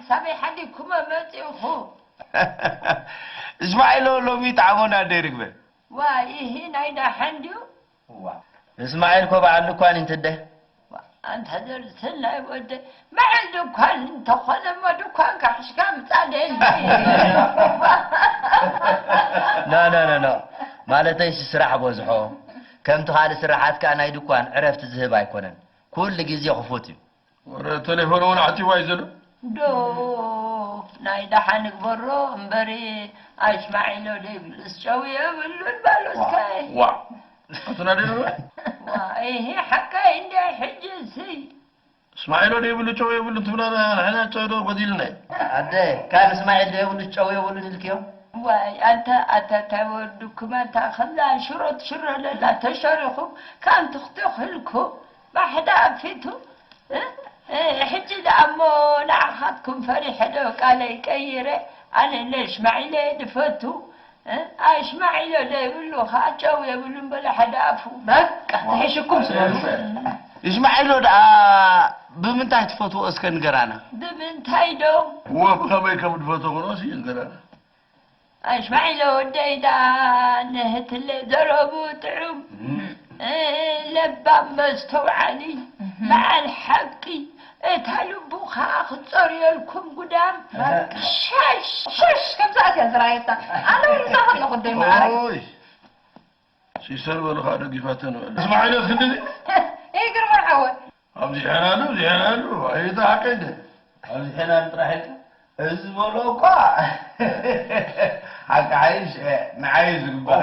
ካበይ ሓዲግኩሞ መጺእኹ? እስማዒሎ ሎሚ ጣዕሞና ደይ ርግበ። ዋይ፣ ኢሂ ናይ ደሓን ድዩ? እዋ፣ እስማዒል እኮ በዓል ድኳን እንትደ። ዋ፣ ኣንታ ዘርዝን ናይ ወደ በዓል ድኳን እንተኾነ እሞ ድኳንካ ሒዝካ ምጻእ ደሊ። ኖ፣ ኖ፣ ኖ፣ ኖ። ማለተይሲ ስራሕ በዝሖ። ከምቲ ካልእ ስራሓት ከኣ ናይ ድኳን ዕረፍቲ ዝህብ ኣይኮነን። ኩሉ ግዜ ክፉት እዩ። ወረ ቴሌፎን እውን ዓቲዋ እዩ ዘሎ። ዶ ናይ ደሓን ግበሮ እምበሪ፣ ኣሽማዒሎ ደይብልስ ጨው የብሉን ባሎስካይ። ዋ፣ ዋ። ኣቶ ናደር ዋ፣ ኢሄ ሓቀይ እንደ ሕጂ ሲ። እስማዒሎ ደይብሉ ጨው የብሉን ትብላና፣ ንሕና ጨው ዶ ጎዲልና እዩ? ኣደ፣ ካብ እስማዒል ደይብሉ ጨው የብሉን ኢልክዮ? ዋይ፣ ኣንተ፣ ኣንተ ተወዱ ክመንታ ከምዛ ሽሮ ትሽሮ ለላ ተሸሪኹ፣ ካም ትኽትኽልኩ፣ ባሕዳ ኣፊቱ፣ እ? እ፣ ሕጂ ደኣ እሞ ንዓኻትኩም ፈሪሐ ዶ ቃለይ ቀይረ? ኣነ ለሽማዒለ ድፈቱ፣ እ? ኣሽማዒሎ ደይብሉ ኸዓ ጨው የብሉን በለ ሓደ ኣፉ። በቃ፣ ተሒሽኩም ስበሉ። እሽማዒሎ ደኣ ብምንታይ ትፈትዎ እስከ ንገራና? ብምንታይ ዶ? እወ፣ ብኸመይ ከም ድፈትዎ ሲ ንገራና። ኣሽማዒሎ ወደይ ደኣ ንህትለ ዘረቡ ጥዑም፣ እ፣ ለባም መስተውዓሊ፣ እህ። በዓል ሓቂ፣ እታ ልቡ ኸዓ ክጸርየልኩም ጉዳም። በቃ። ሸሽ! ሸሽ! ከምዛ እያ ዝረኣየታ። ኣነ እውን እዛ ከለኹ ደይ መዓረይ። ኦይ! ሲስተር በሉ ከዓ ደጊፋተን በሉ። እስማዒል ክንዲ ይግርማ ሓወ። ኣብዚሐናሉ፣ ኣብዚሐናሉ። ኣይታ ሓቀይ እንደ። ኣብዚሐናሉ ጥራሕ ኢልካ? እዚ ዝበሎ እኳ ሓቂ ሓይሽ፣ እ፣ ንዓይ እዩ ዝግባእ።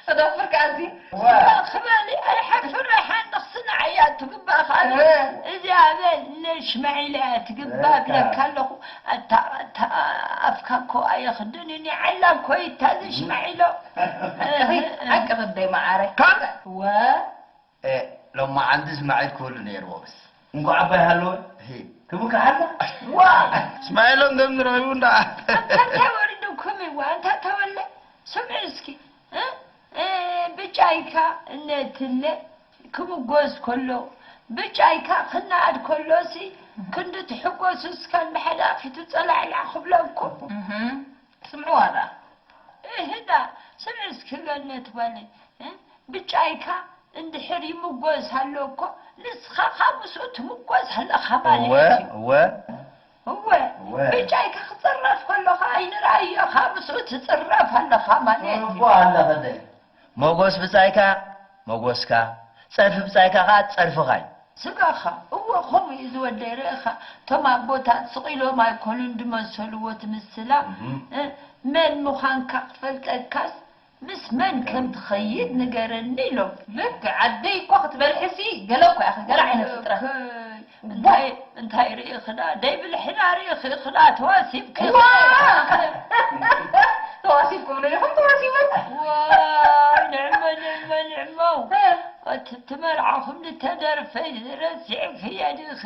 ተደፍር ከኣ እዚ። ዋ። ክበሊ ኣይሓፍር ኣይሓንኽስ ንዓያ ትግባእ ካልእ። እ። እዚኣ በል ነሽማዒል እያ ትግባእ በቃ። እብለካ ኣለኹ። ኣታ፣ ኣታ፣ ኣፍካ እኮ ኣየኽድንን እዩ፣ ዓላ እኮ እዩ እታ ዝሽማዒሎ። እኺ፣ ሓቂ ኽደይ መዓረይ። ካብ? ወ። እ፣ ሎማዓንቲ እስማዒል ክህሉ ነይርዎ፣ በስ። እንኳዕ ኣባይ ሃለወ፣ ሂ፣ ክምክሓልና። ዋ! እስማዒሎ እንገም ዝረኸቡ እንዳ። ኣንታ እንታይ ወሪዱኩም እዩ? ኣንታ ተወለ፣ ስምዒ እስኪ። እ? እ፣ ብጫይካ እነትለ ክምጎስ ከሎ፣ ብጫይካ ክነኣድ ከሎ ሲ፣ ክንዲ ትሕጎሱ እስካን ብሓደ ኣፊቱ ጸላዕላዕ ክብለኩም። እህ፣ ስምዕዋ ደኣ። እህ፣ ዳ፣ ስምዒ እስኪ ገነት ጓለይ፣ እ? ብጫይካ እንድሕር ይምጎስ ኣሎ እኮ፣ ንስኻ ካብ ምስኡ ትምጎስ ኣለኻ ማለት እወ፣ እዩ። እወ። እወ፣ እወ። ብጫይካ ክጽረፍ ከሎ ኸኣ ኣይንርኣዮ፣ ካብ ምስኡ ትጽረፍ ኣለኻ ማለት እዩ። እኮ ኣለኸ ደ። ሞጎስ ብጻይካ ሞጎስካ፣ ጸርፊ ብጻይካ ኸኣ ጸርፍኻ እዩ። ስጋኻ፣ እወ፣ ከምኡ እዩ ዝወደይ፣ ርኢኻ፣ እቶም ኣቦታት ስቕ ኢሎም ኣይኮኑን ድመሰልዎ እቲ ምስላ፣ እህ። እ፣ መን ምዃንካ ክፈልጠካስ፣ ምስ መን ከም ትኸይድ ንገረኒ ኢሎም። ልክዕ፣ ዓደይ እኮ ክትበልሕሲ ገለ እኮ ኢኺ፣ ገለ ዓይነት ፍጥረት። እከይ፣ እንታይ፣ እንታይ ርኢኽና? ደይ ብልሕና ርኢኺ፣ ኽና ተዋሲብኪ። ዋ! ተዋሲብኩም ዶ ኢኹም ተዋሲበን? ዋይ፣ ንዕመ፣ ንዕመ፣ ንዕመ። እ። እቲ፣ እቲ መርዓኹም ዝተደርፈ ረሲዕክዮ ዲኺ?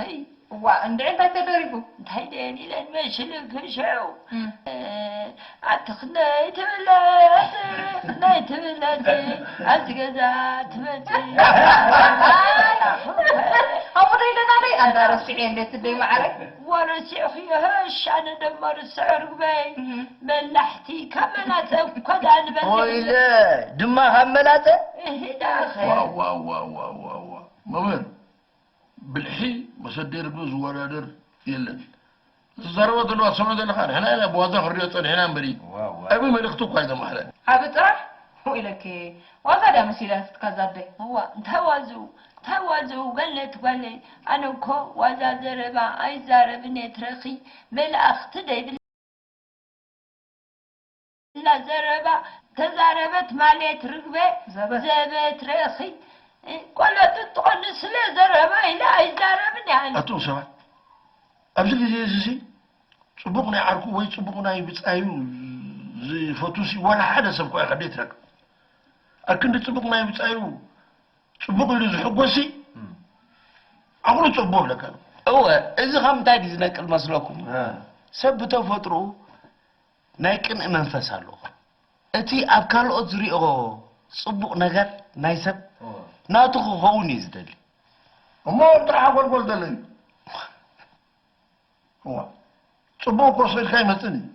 እዋ፣ እንድዒ እንታይ ተደሪፉ? እንታይ ደየን ኢለን መሽልኪ ሽዑ? እም። እ፣ ኣቲ ኽነይ ትብለቲ፣ ኽነይ ትብለቲ፣ ኣብዚ ገዛ ትመጺ። ኣይ፣ ኣቦ ደይ ደና ደይ፣ ኣንዳ ረሲዐ እንዴት ደይ መዓረይ? ወረሲዕኽዮ፣ ህሽ፣ ኣነ ደሞ ርስዖ ርግበይ። እም። መላሕቲ ካብ መላጸ እኮ ደኣ ንበልዕ። ወይለ፣ ድማ ካብ መላጸ? እሂ፣ ደኣ ኸ። ዋ፣ ዋ፣ ዋ። መምህር፣ ብልሒ መሰደይ ርግቢ ዝወዳደር የለን። ዝዛረቦ ዘለዋ ትሰምዖ ዘለኻ፣ ንሕና ኢና ብዋዛ ክንሪኦ ጸኒሕና እምበሪ፣ ዋው፣ ዋው። ዓቢ መልእኽቲ እኳ እዩ ዘማሕለል። ዓቢ ጥራሕ? ኢለኪ፣ ዋዛ ድያ መሲላትካ እዛ ኣደ? እዋ፣ እንታይ ዋዝኡ? እንታይ ዋዝኡ? ገነት ጓለይ፣ ኣነ እኮ ዋዛ ዘረባ ኣይዛረብን እየ፣ ትረኺ፣ መላእኽቲ ደይብል እና ዘረባ ተዛረበት ማለት ርግበ ዘበት። ዘበት ረኺ ቆለጡ ትኾኒ ስለ ዘረባ ኢለ ኣይዛረብን እያ። ኣቱም ሰባት፣ ኣብዚ ግዜ እዚ ሲ ጽቡቕ ናይ ዓርኩ ወይ ጽቡቕ ናይ ብጻዩ ዝፈቱ ሲ ዋላ ሓደ ሰብ እኳ ከደይ ትረክብ። ኣክንዲ ጽቡቕ ናይ ብጻዩ ጽቡቕ ኢሉ ዝሕጎስ ሲ እም። ዓቕሉ ጽቡቕ ኣለካ። እወ፣ እዚ ካብ ምንታይ ድዩ ዝነቅል መስለኩም? እ። ሰብ ብተፈጥሮኡ ናይ ቅንኢ መንፈስ ኣለዎ። እቲ ኣብ ካልኦት ዝሪኦ ጽቡቕ ነገር ናይ ሰብ እወ። ናቱ ክኸውን እዩ ዝደሊ። እሞ ጥራሕ ኣጎልጎል ዘለኒ። እዋ፣ ጽቡቕ እኮ ስኢልካ ኣይመጽእን እዩ።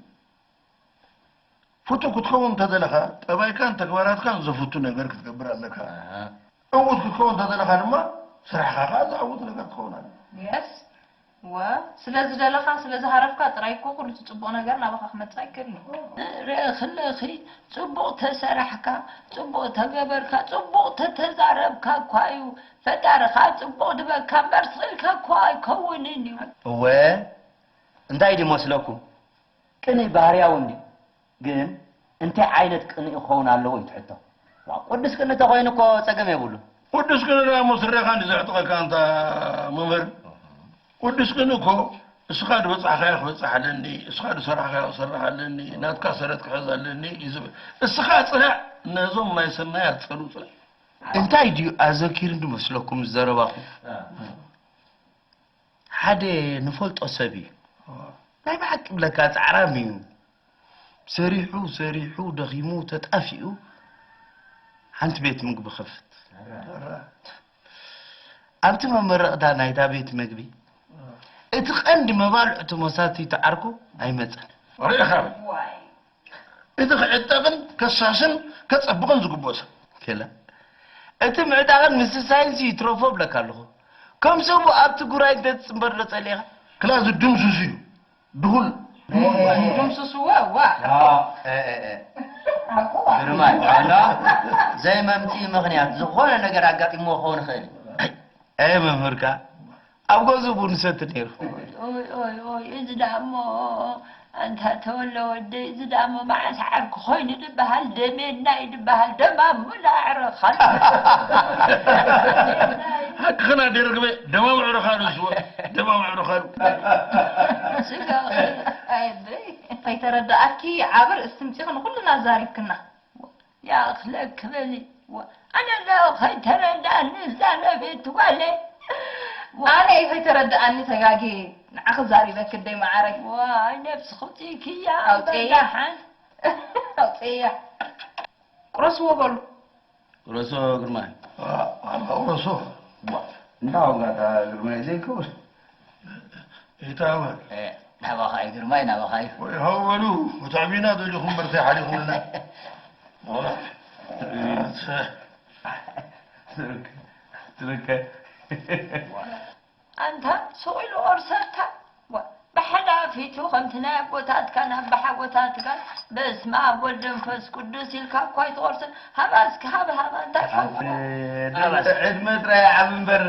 ፍቱው ክትከውን እንተደለኻ፣ ጠባይካን ተግባራትካን ዘፍቱ ነገር ክትገብር ኣለካ። ዕዉት ክትከውን እንተደለኻ ድማ፣ ስራሕኻ ከኣ ዘዕውት ነገር ክኸውን ኣለዎ። የስ። ወ-፣ ስለ ዝደለኻ፣ ስለ ዝሃረፍካ ጥራይ እኮ ኩሉ እቲ ጽቡቕ ነገር ናባኻ ክመጽእ ኣይክእልን እዩ። ርኢኺ ኣለኺ፣ ጽቡቕ ተሰራሕካ፣ ጽቡቕ ተገበርካ፣ ጽቡቕ ተተዛረብካ እኳ እዩ ፈጣሪ ካብ ጽቡቕ ድበካ እምበር፣ ስቕ ኢልካ እኮ ኣይከውንን እዩ። እወ፣ እንታይ ድዩ መስለኩም? ቅንኢ ባህርያዊ እንድዩ፣ ግን እንታይ ዓይነት ቅንኢ ክኸውን ኣለዎ እዩ እቲ ሕቶ። ዋ፣ ቅዱስ ቅንኢ ተኾይኑ እኮ ጸገም የብሉን። ቅዱስ ቅንኢ ደኣ እሞ ስረኻ እንድዩ ዘዕጥቐካ ኣንታ መምህር። ቅዱስ ቅንኢ እኮ እስኻ ዝበጻሕካዮ ክበጽሕ ኣለኒ፣ እስኻ ዝሰራሕካዮ ክሰርሕ ኣለኒ፣ ናትካ ሰረት ክሕዝ ኣለኒ እዩ ዝብል። እስኻ ጽናዕ፣ ነዞም ናይ ሰናያት ጸሩ ጽናዕ። እንታይ ድዩ ኣዘኪሩ እንድዩ መስለኩም ዘረባኹም? ሓደ ንፈልጦ ሰብ እዩ። ናይ ብሓቂ ብለካ ጻዕራም እዩ። ሰሪሑ፣ ሰሪሑ፣ ደኺሙ፣ ተጣፊኡ፣ ሓንቲ ቤት ምግቢ ከፍት። ኣብቲ መመረቕታ ናይታ ቤት ምግቢ፣ እቲ ቀንዲ መባልዕቱ መሳትይቱ ዓርኩ ኣይመጸን። ርኢኻ። ዋይ። እቲ ክዕጠቕን ከሳስን ከጸብቕን ዝግብኦ ሰብ። ክላ። እቲ ምዕጣቕን ምስሳይንሲ ይትረፎ እብለካ ኣለኹ። ከም ሰቡ ኣብቲ ጉራይ እንተትጽንበር ዶ ጸሊእኻ? ክላ ዝድምስስ እዩ። ድኹል። ድምስስዎ፣ ዋ። ኖ፣ እ፣ እ፣ እ። ኣቦ። ግርማይ፣ ኖ፣ ዘይመምጽኢ ምኽንያት ዝኾነ ነገር ኣጋጢምዎ ክኸውን ይኽእል እዩ። ኣይ፣ ኣይ፣ መምህርካ ኣብ ገዝኡ ቡን ይሰቲ ነይሩ። ኦይ፣ ኦይ፣ ኦይ፣ እዚ ደኣ እሞ፣ ኣንታ ተወለ ወደይ፣ እዚ ደኣ እሞ መዓስ ዓርኪ ኮይኑ ድበሃል፣ ደሜና እዩ ድበሃል፣ ደማሙ ለኣዕረኻሉ። ሓቅኽና ደርግበ፣ ደማሙ ኣዕረኻሉ፣ እሱ፣ ደማሙ ኣዕረኻሉ። ስጋኺ፣ ኣይ፣ በይ። ከይተረዳኣኪ ዓብር እስቲ ምጺኺ ንኹልና ኣዛሪብክና። ያኽለክ በሊ። ዋ፣ ኣነ ዶ ከይተረዳእኒ እዛ ነቤት ጓለይ? ዋ። ኣነ እዩ ከይተረዳኣኒ ተጋግየ። ንዓኺ ዛሪበኪ ኣደይ መዓረይ። ዋይ፣ ነብስኺ ውፅኢክያ ኣውፅእያ። እምበር ደሓን። ኣውፅእያ። ቁረስዎ በሉ። ቁረሶ ግርማይ። ዋ፣ ኣባ ቁረሶ። ዋ፣ እንዳ ወጋታ ግርማይ ዘይከውን። ይታወል። እ፣ ናባኻ እዩ ግርማይ፣ ናባኻ እዩ። ወይ ሃው በሉ፣ ወታዕቢና ደሊኹም በርተይ ሓሊኹምና። ወላ፣ ትርክ፣ ትርክ። ኣንታ ስቕ ኢሉ ኦርሰታ፣ ዋ፣ ብሓላፊቱ ከምቲ ናይ ኣቦታትካን ኣባሓጎታትካን በስመ ኣብ ወወልድ ወመንፈስ ቅዱስ ኢልካ እኳ ኣይትቖርሰን። ሃባ እስኪ፣ ሃባ፣ ሃባ፣ እንታይ ኣንተ ፋ-? ዕድመ ጥራይ ዓብ እምበር፣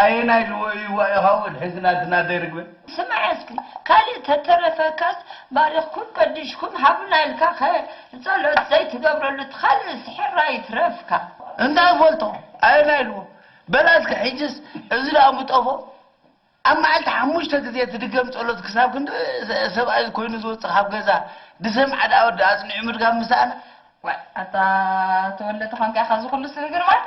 ኣየናይ ልዎ እዩ ዋኢኻ ወድሒዝና እቲ ናደይ ርግበ? ስማዕ እስኪ፣ ካልእ ተተረፈካስ፣ ባሪኽኩም ቀዲሽኩም ሃቡና ኢልካ ኸ ጸሎት ዘይትገብረሉ፣ እቲ ካልእስ ሕራይ ይትረፍካ። እንታይ ፈልጦ? ኣየናይ ልዎ? በላ እስኪ ሕጅስ፣ እዚ ደኣ ምጠፎ። ኣብ መዓልቲ ሓሙሽተ ግዜ ትድገም ጸሎት ክሳብ ክንዲ ሰብኣይ ኮይኑ ዝወጽእ ካብ ገዛ፣ ድሰምዓ ደኣ ወዲ ኣጽኒዑ ምድጋም ምሰኣነ። ዋይ፣ ኣታ ተወልደ ተኾንካ ኢኻ እዚ ኩሉ ስግግር ማለት?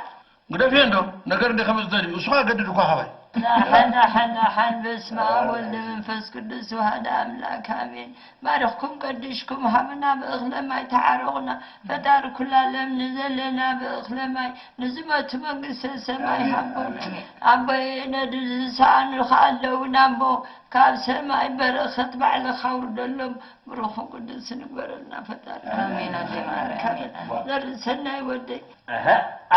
ግደፍዮ እንዶ፣ ነገር እንደ ከመ ዝደልዩ፣ እሱ ኸኣ ገድድ እኳ ኻባይ። ደሓን፣ ደሓን፣ ደሓን፣ በስመ ኣብ ወልድ መንፈስ ቅዱስ ወሃደ ኣምላክ ኣሜን። ባርኽኩም ቀዲሽኩም ሃቡና ብእኽለ ማይ ተዓረቑና። ፈጣሪ ኩሉ ዓለም ንዘለና ብእኽለ ማይ ንዝሞቱ መንግስተ ሰማይ ኣሜን፣ ሃቦም። ኣሜን። ኣቦየ ነዱ ዝሰኣኑኻ ኣለውና እሞ ካብ ሰማይ በረኸት ባዕልኻ ኣውርደሎም። ብሩኽን ቅዱስን ንግበረልና ፈጣሪ። ኣሜን፣ ኣሜን፣ ኣሜን። ዘርኢ ሰናይ ወደይ። ኣሀ፣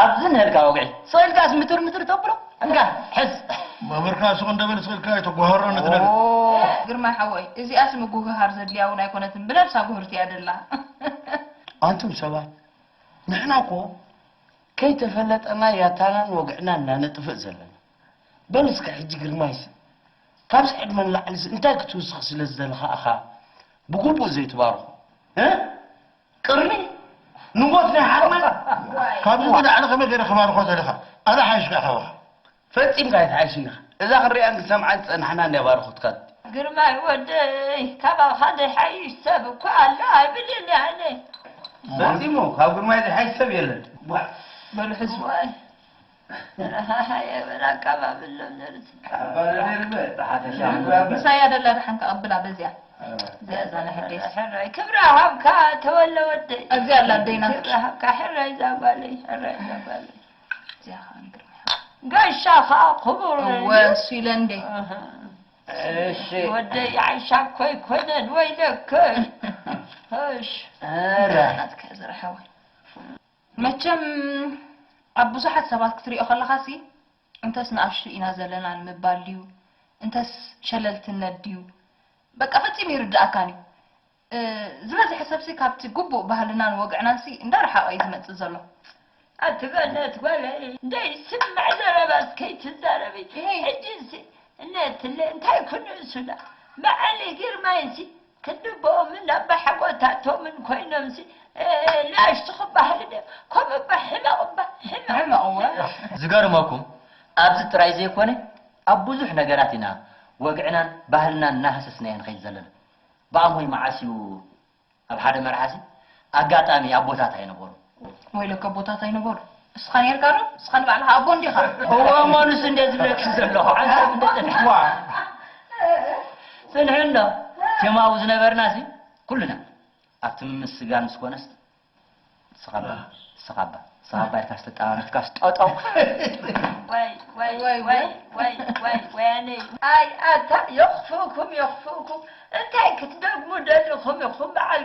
ኣብዚ ንህልካ ወግዒ። ስቕ ኢልካስ ምትር ምትር ተብሎ? እንካ፣ ሕዝ። መምህርካ ስቕ እንደበል ስቕ ኢልካ ኣይተጓሃሮ ነቲ ነገር። ኦ። ግርማይ ሓወይ፣ እዚኣስ ምጉህሃር ዘድልያ እውን ኣይኮነትን፣ ብነብሳ ጉህርቲ እያ ደላ። ኣንቱም ሰባት፣ ንሕና እኮ ከይተፈለጠና ያታናን ወግዕናን እናነጥፍእ ዘለና። በል እስከ ሕጂ ግርማይስ፣ ካብዚ ዕድመ ንላዕሊስ እንታይ ክትውስኽ ስለ ዝደለኻ ኢኻ ብግቡእ ዘይትባርኾ? እ? ቅርኒ ንሞት ናይ ሓርማዝ። ካብዚ ንላዕሊ ከመይ ገይረ ክባርኾ ዘለኻ? ኣነ ሓይሽ ከኣ ካባኻ። ፈጺምካ ኣይትሓይሽን ኢኻ። እዛ ክንሪኣን ክንሰምዓን ዝጸናሕና ናይ ባርኾትካ። ግርማይ ወደይ፣ ካባኻ ዘይሓይሽ ሰብ እኮ ኣሎ ኣይብልን እየ ኣነ። ፈጺሙ ካብ ግርማይ ዘይሓይሽ ሰብ የለን። ዋ፣ በሉ ሕዝቡ። ዋይ። ረሃሃየ በል ኣቀባብሎም ነርስ። ኣባለ ነርበ፣ ተሓተሻ። ምሳያ ደላ ደሓን ከቐብላ በዚኣ። እዚኣ እዛ ናይ ሕደይ። ሕራይ ክብራ ሃብካ ተወለ ወደይ። እዚኣ ኣላ ኣደይና። ክብራ ሃብካ ሕራይ እዛ ጓለይ፣ ሕራይ እዛ ጓለይ። እዚኣ ኸዓ ንግርማ። ጋሻኻ ክቡር። እወ፣ እሱ ኢለ እንዴ። ኣሃ። እሺ። ወደይ ዓይሻ እኮ ኣይኮነን፣ ወይለከ። እሺ። ኧረ። ናትካ ዝረሐወ። መቸም ኣብ ብዙሓት ሰባት ክትሪኦ ከለኻሲ፣ እንተስ ንኣሽቱ ኢና ዘለና ንምባል ድዩ? እንተስ ሸለልትነት ድዩ? በቃ ፈጺሙ ይርድኣካን እዩ። እ፣ ዝበዝሐ ሰብሲ ካብቲ ግቡእ ባህልናን ወግዕናንሲ እንዳረሓቐ እዩ ዝመጽእ ዘሎ። ኣቲ በለት ጓለይ፣ እንደይ ስምዕ ዘረባስ ከይትዛረቢ። ይሄ ሕጂሲ እነትለ እንታይ ኩንእሱዳ? በዓል ግርማይሲ ክንድቦምን ኣባሓጎታቶምን ኮይኖምሲ፣ እ፣ ንኣሽቱ ክበሃሉ ድዮም? ከምኡ እባ ሕመቕ እባ፣ ሕመቕ። ሕመቕ እወ። ዝገርመኩም፣ ኣብዚ ጥራይ ዘይኮነ፣ ኣብ ብዙሕ ነገራት ኢና ወግዕናን ባህልናን እናሃሰስናዮ ንኸይድ ዘለና። ብኣሞይ መዓስ እዩ ኣብ ሓደ መርዓሲ ኣጋጣሚ ኣቦታት ኣይነበሩ። ወይለከ ኣቦታት ኣይነበሩ። እስኻ ኔርካ ዶ? እስኻ ንባዕልኻ ኣቦ እንዲኻ። እወ፣ እሞ ንሱ እንደ ዝብለኪ ዘለኹ፣ ሓንሳብ እንደ ዋ። ጽንሕና፣ ቴማዊ ዝነበርናሲ ኩልና ኣብቲ ምምስጋን ምስ ኮነስ፣ ስኻባ፣ ስኻባ፣ ስኻባ ኢልካ ዝተጣባበትካ ስጠጠው። ወይ፣ ወይ፣ ወይ፣ ወይ፣ ወይ፣ ወይ፣ ወያነይ። ኣይ፣ ኣታ፣ የኽፍእኩም፣ የኽፍእኩም። እንታይ ክትደግሙ ደሊኹም ኢኹም? በዓል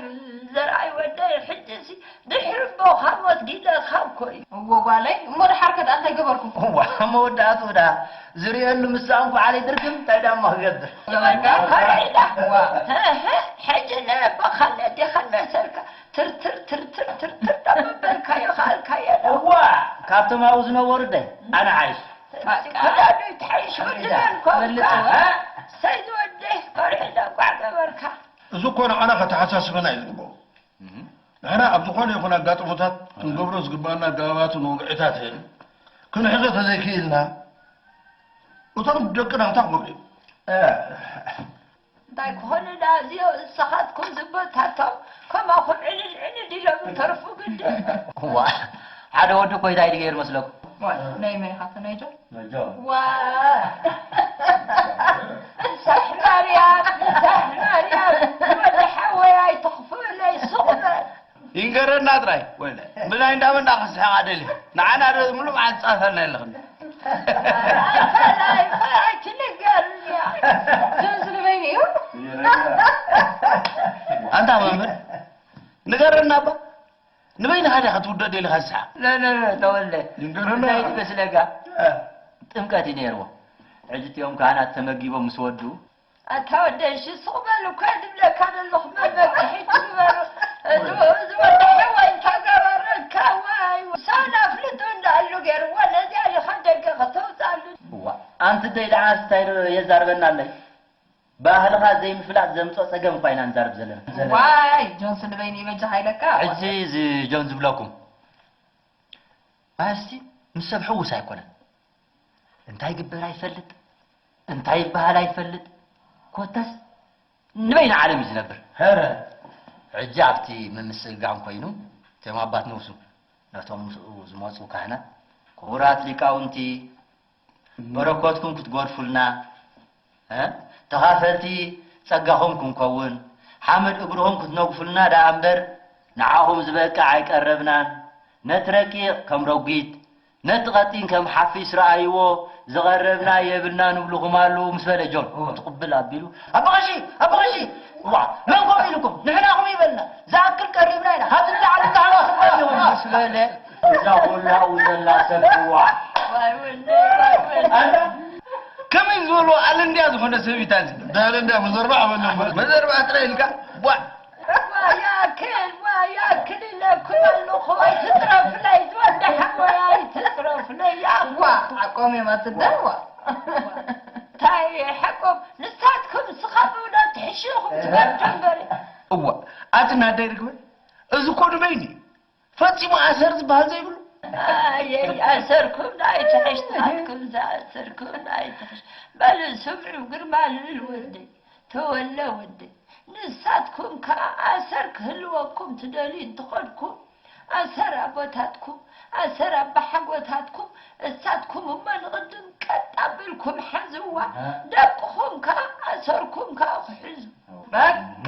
ዘርኣይ ወደይ፣ ሕጂሲ ድሕሪ ኣቦኻ ሞት ጊደኻ እኮ እዩ። እዎ ጓለይ፣ እሞ ደሓር ከ ደኣ እንታይ ገበርኩም? እዋ፣ መወዳእትኡ ደኣ ዝርእየሉ ምሳእ እንኳዕ ዘይትርክብ፣ እንታይ ደኣ እሞ ክገብር? ይወዳ፣ ኮርዒዳ። እዋ። ሕጂ ነቦኻን ነዴኻን መሰልካ ትርትር፣ ትርትር፣ ትርትር፣ ዳበበልካዮ፣ ከኣልካዮ ዶ? እዋ፣ ካብቶም ኣብኡ ዝነበሩ ደይ፣ ኣነ ሓይሽ። በቃ። ኮዳዱ ይትሓይሽ፣ ወዲ በልኮ። በልጽዎ። ኣሃ። ሰይድ ወደይ፣ ኮርዒዳ፣ እንኳዕ ገበርካ። እዚ እኮ ንዓና ከተሓሳስበና እዩ ዝግብኦ። እህ። ንሕና ኣብ ዝኾነ ይኹን ኣጋጥሞታት ክንገብሮ ዝግባና ኣገባባትን ወግዕታትን ክንሕዞ ተዘይክኢልና፣ እቶም ደቅና እንታይ ክገብሩ እዮም? እ። እንታይ ክኾኑ ደኣ እዚኦ ንስኻትኩም ዝቦታቶም ከማኹም ዕንድ ዕንድ ኢሎም ይተርፉ ግዲ። እዋ፣ ሓደ ወዲ እኮ እንታይ ድገይር መስለኩም? ዋይ፣ ናይ መን ኢኻ? ናይ ጆን? ናይ ጆን። ዋ! ንሳሕ ማርያም፣ ንሳሕ ማርያም፣ ወዲ ሓወይ ኣይትኽፍእለይ፣ ስቕ በል። ይንገረና ጥራይ። ወይለ፣ ብናይ እንዳመን እንዳኸስሐ ደልየ። ንዓና ዶ ሙሉ መዓልቲ ጻፈና የለኽን? ኣይፈላይ፣ ኣይትንገርንያ። ጆን ዝንበይኒ እዩ። ኣንታ መምህር፣ ንገረና እባ። ንበይንኻ ዲኻ ትውደድ ኢልካ ዝሰሓቕ? ለ፣ ለ፣ ለ፣ ተወልደ። ይንገረና። እንታይ ትመስለካ? እ። ጥምቀት እዩ ነይርዎ። ሕጂ እቲኦም ካህናት ተመጊቦም ምስ ወዱ፣ ኣታ ወደይ፣ እሺ፣ ስቕ በሉ እኳ ዝብለካ ዘለኹ፣ መመክሒ ትግበሩ። እዚ፣ እዚ ወዲ ሓወይ እንታይ ገበረካ? ዋይ፣ ሰብና ኣፍልጡ እንዳኣሉ ገይርዎ፣ ነዚኣ ኢኻ ደገ ከተውፅኣሉ። እዋ፣ ኣንቲ ደይ ደሓንስ እንታይ ዶ የዛርበና ኣለይ? ባህልኻ ዘይምፍላጥ ዘምፅኦ ፀገም እኳ ኢና ንዛረብ ዘለና። ዋይ፣ ጆንስ ንበይኑ ይበጃ ሃይለካ። ሕጂ እዚ ጆን ዝብለኩም፣ ኣስቲ ምስ ሰብ ሕዉስ ኣይኮነን። እንታይ ይግበር ኣይፈልጥ፣ እንታይ ይበሃል ኣይፈልጥ። ኮታስ ንበይኑ ዓለም እዩ ዝነብር። ኧረ። ሕጂ ኣብቲ ምምስጋን ኮይኑ፣ እቶም ኣባት ነብሱ፣ ነቶም ምስኡ ዝመፁ ካህናት፣ ክቡራት ሊቃውንቲ፣ በረከትኩም ክትጎድፉልና፣ እ? ተኻፈልቲ ጸጋኹም ክንከውን፣ ሓመድ እግርኹም ክትነግፉልና ደኣ እምበር፣ ንዓኹም ዝበቅዕ ኣይቀረብናን። ነቲ ረቂቕ ከም ረጒድ፣ ነቲ ቀጢን ከም ሓፊስ ረኣይዎ፣ ዝቐረብና የብልናን እብልኹም ኣለዉ ምስ በለ ጆን፣ እወ። ትቕብል ኣቢሉ፣ ኣባ ቀሺ፣ ኣባ ቀሺ፣ እዋ፣ መን ከምኡ ኢልኩም? ንሕና ከምኡ ይበልና። ዝኣክል ቀሪብና ኢና። ካብዚ ንላዕሊ እንታይ ክኸውን ይኸውን? ምስ በለ፣ እዛ ኩላ ኣብኡ ዘላ ሰብ፣ እዋ። ዋይ ወደይ፣ ዋይ ወደይ። ኣንታ፣ ከመይ ዝበሉ ኣለንድያ ዝኾነ ሰብ እዩ ታዚ። እንታይ ኣለንድያ? መዘርባ ኣበሎም። መዘርባ ጥራይ ኢልካ? ዋ። ዋ ያክል፣ ዋ ያክል ኢለኩም ኣለኹ። ኣይትጽረፍለይ፣ ዝወዲ ሓወይ፣ ኣይትጽረፍለይ። ያ ዋ፣ ሓቆም እዮም ኣትዳ፣ ዋ። እንታይ ሓቆም? ንሳትኩም ስኻቡ ዶ ትሕሽኹም ትበልዑ እምበሪ። እዋ፣ ኣቲ ናደይ ርግበ፣ እዚ እኮ ንበይኑ እዩ። ፈጺሙ ኣሰር ዝበሃል ዘይብሉ። ኣየይ፣ ኣሰርኩም ኣይትሕሽ፣ ንሳትኩም ዝኣሰርኩም ኣይትሕሽ። በሉ ስምዑ፣ ግርማ ልብል ወደይ፣ ተወለ ወደይ። ንሳትኩም ከኣ ኣሰር ክህልወኩም ትደልዩ እንተኾንኩም፣ ኣሰር ኣቦታትኩም፣ ኣሰር ኣባሓጎታትኩም፣ እሳትኩም እሞ ንቕድም ቀጥ ኣቢልኩም ሓዝዋ። ኣሃ። ደቅኹም ከኣ ኣሰርኩም ከኣ ክሕዙ። በቃ።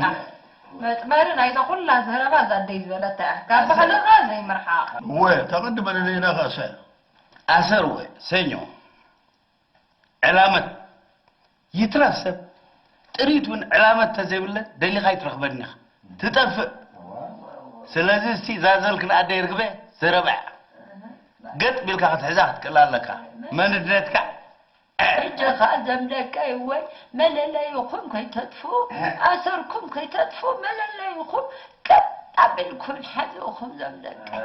መጥመሪ ናይዛ ኩላ ዘረባ እዛ ኣደይ ዝበለታ እያ። ካብ ባህልና ዘይምርሓቕ። እወ፣ ተቐድመ ንሌና ከኣ ሰ-፣ ኣሰር እወ፣ ሰኞ፣ ዕላመት፣ ይትረፍ ሰብ ጥሪት እውን ዕላመት ተዘይብለ ደሊኻ ይትረኽበኒ ኢኻ ትጠፍእ። ስለዚ እስቲ ዛዘልክን ኣደይ ርግበ ዘረባ እያ። ገጥ ቢልካ ክትሕዛ ክትክእል ኣለካ። መንነትካ ሕጂ ኸዓ ዘምለቀይ ወይ መለለይኹም ከይተጥፉ ኣሰርኩም ከይተጥፉ መለለይኹም ቀጥ ኣቢልኩም ሓዝኹም ዘምለቀይ።